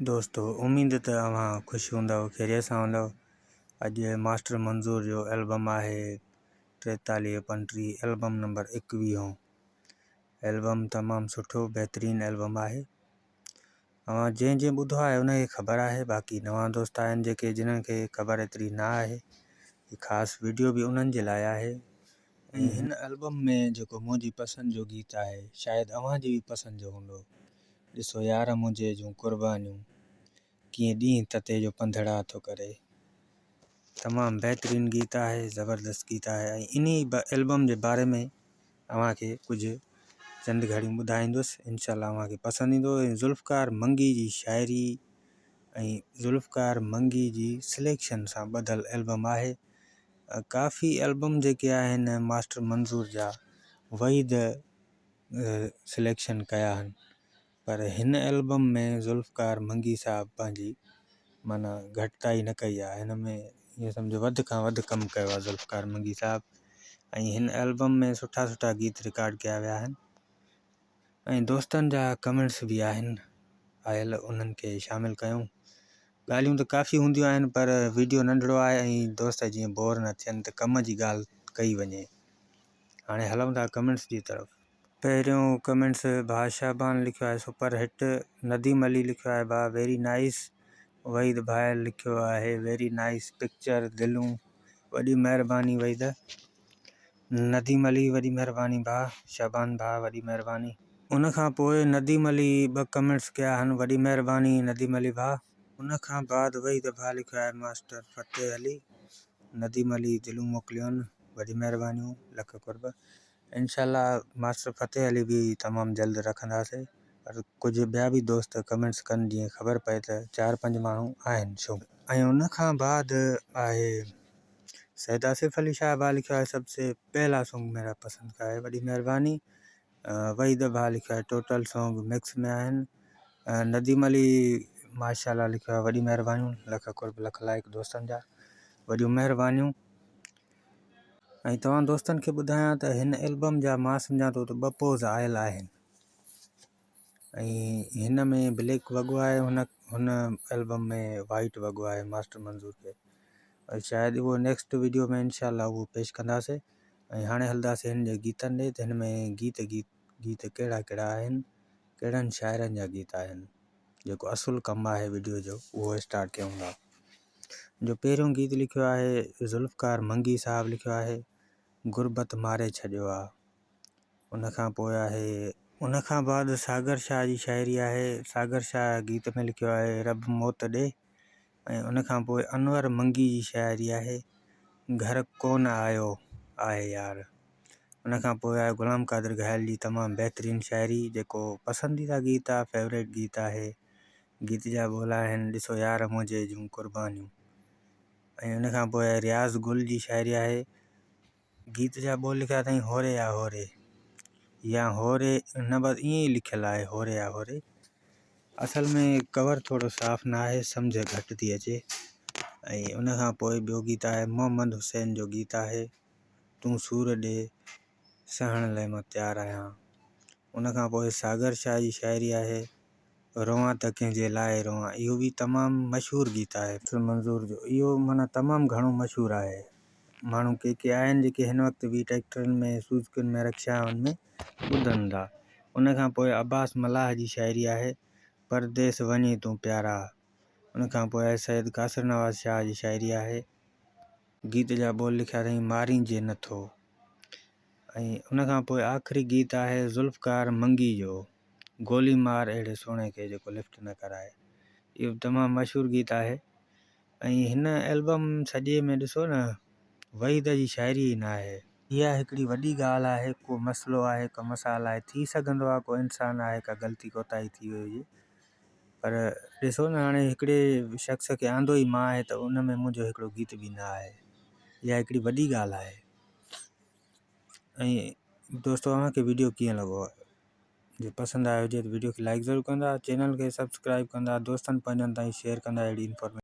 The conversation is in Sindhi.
دوستو اميد ته اوهان خوش هوندؤ خيريت سان هوندؤ. اڄ ماسٽر منظور جو البم آهي ٽيتاليهه پنٽيهه البم نمبر ايڪويهون البم تمام سٺو بهترين البم آهي اوهان جنهن جنهن ٻڌو آهي ان کي خبر آهي باقي نوان دوست آهن جيڪي جنھن کي خبر ايتري نه آهي هي خاص ويڊيو به انهن جي لاء آهي ۽ هن البم ۾ جيڪو منهنجي پسند جو گيت آهي شايد اوهان جي به پسند جو هوندو ڏسو يار منهنجي جون قربانيون ڪيئن ڏينهن تتي جو پنڌڙا ٿو ڪري. تمام بهترين گيت آهي زبردست گيت آهي ۽ انهي البم جي باري ۾ اوهان کي ڪجهه چند گهڙيون ٻڌائيندس انشاء الله اوهان کي پسند ايندو ۽ ذوالفقار منگي جي شاعري ۽ ذوالفقار منگي جي سليڪشن سان ٻڌل البم آهي ڪافي البم جيڪي آهن ماسٽر منظور جا وحيد سليڪشن ڪيا آهن پر هن البم ۾ ذوالفقار منگي صاحب پنهنجي معنيٰ گهٽتائي نه ڪئي آهي هن ۾ ائين سمجهو وڌ کان وڌ ڪم ڪيو آهي ذوالفقار منگي صاحب ۽ هن البم ۾ سٺا سٺا گيت رڪارڊ ڪيا ويا آهن ۽ دوستن جا ڪمينٽس به آهن آيل انهن کي شامل ڪيون ڳالهيون ته ڪافي هونديون آهن پر ويڊيو ننڍڙو آهي ۽ دوست جيئن بور نه ٿين ته ڪم جي ڳالهه ڪئي وڃي هاڻي هلون ٿا ڪمينٽس جي طرف. پهريون ڪمينٽس ڀاء شعبان لکيو آهي سپر هٽ، نديم علي لکيو آهي ڀاء ويري نائيس، وحيد ڀائر لکيو آهي ويري نائيس پڪچر دلون وڏي مهرباني وحيد. نديم علي وڏي مھرباني ڀاء. شعبان ڀاء وڏي مھرباني. ان کان پوء نديم علي ٻه ڪمينٽس ڪيا آھن وڏي مھرباني نديم علي ڀاء. ان کان بعد وحيد ڀاء لکيو آھي ماسٽر فتح علي نديم علي دلون موڪليون وڏي مھربانيون لک قرب انشاء الله ماسٽر فتح علي به تمام جلد رکنداسي پر ڪجهه ٻيا به دوست ڪمينٽس ڪن جيئن خبر پئي ته چار پنج ماڻھو آھن شو. ۽ ان کان بعد آھي سيد آصف علي شاهه ڀاء لکيو آهي سب سي پهلا سونگ ميرا پسند کا هي وڏي مهرباني وحيد ڀاء لکيو آهي ٽوٽل سونگ مڪس ۾ آهن نديم علي ماشاء الله لکيو آهي وڏي مهربانيون لک قرب لک لائق دوستن جا وڏيون مهربانيون ۽ توهان دوستن کي ٻڌايان ته هن البم جا مان سمجهان ٿو ته ٻه پوز آيل آهن ۽ هن ۾ بليڪ وڳو آهي هن هن البم ۾ وائيٽ وڳو آهي ماسٽر منظور کي ۽ شايد اهو نيڪسٽ ويڊيو ۾ انشاء الله اهو پيش ڪنداسي ۽ هاڻي هلنداسي هن جي گيتن ڏي ته هن ۾ گيت گيت گيت ڪهڙا ڪهڙا آهن ڪهڙن شاعرن جا گيت آهن جيڪو اصل ڪم آهي ويڊيو جو اهو اسٽارٽ ڪيون ٿا جو پهريون گيت لکيو آهي ذوالفقار منگي صاحب لکيو آهي غربت ماري ڇڏيو آ ان کان پوء آهي. ان کان بعد ساگر شاهه جي شاعري آهي. ساگر شاهه گيت ۾ لکيو آهي رب موت ڏي ۽ ان کان پوء انور منگي جي شاعري آهي گهر ڪونه آيو آهي يار. ان کان پوء آهي غلام قادر گهايل جي تمام بهترين شاعري جيڪو پسنديده گيت آهي فيوريٽ گيت آهي گيت جا ٻول آهن ڏسو يار منهنجي جون قربانيون ۽ ان کان پوء رياض گل جي شاعري آهي. گيت جا ٻول لکيا اٿائين هوري آ هوري يا هوري نه بس ائين ئي لکيل آهي هوري آ هوري اصل ۾ ڪور ٿورو صاف نه آهي سمجهه گهٽ ٿي اچي ۽ ان کان پوء ٻيو گيت آهي محمد حسين جو گيت آهي تون سور ڏي سهڻ لئه مان تيار آهيان ان کان پوء ساگر شاهه جي شاعري آهي روئان ته ڪنهن جي لاء روئان اهو به تمام مشهور گيت آهي. منظور جو اهو معنيٰ تمام گهڻو مشهور آهي. ماڻهو ڪي ڪي آهن جيڪي هن وقت به ٽريڪٽرن ۾ سوزڪين ۾ رڪشائن ۾ ٻڌن ٿا. ان کان پوء عباس ملاح جي شاعري آهي پرديس وڃين تون پيارا. ان کان پوء آهي سيد قاصر نواز شاهه جي شاعري آهي. گيت جا ٻول لکيا اٿائين مارينجي نه ٿو. ۽ ان کان پوء آخري گيت آهي ذوالفقار منگي جو گولي مار اهڙي سهڻي کي جيڪو لفٽ نه ڪرائي اهو به تمام مشهور گيت آهي ۽ هن البم سڄي ۾ ڏسو نه وحيد جي شاعري ئي نه آهي. اها هڪڙي وڏي ڳالهه آهي ڪو مسئلو آهي ڪو مسائل آهي ٿي سگهندو آهي ڪو انسان آهي ڪا غلطي ڪوتاهي ٿي وئي هجي پر ڏسو نه هاڻي هڪڙي شخص کي آندو ئي مان آهي ته ان ۾ منهنجو هڪڙو گيت به نه آهي اها هڪڙي وڏي ڳالهه آهي. ۽ دوستو اوهان کي ويڊيو ڪيئن لڳو جي پسند آيو هجي ته ويڊيو کي لائڪ ضرور ڪندا چينل کي سبسڪرائب ڪندا دوستن پنهنجن تائين شيئر ڪندا اهڙي انفارميشن.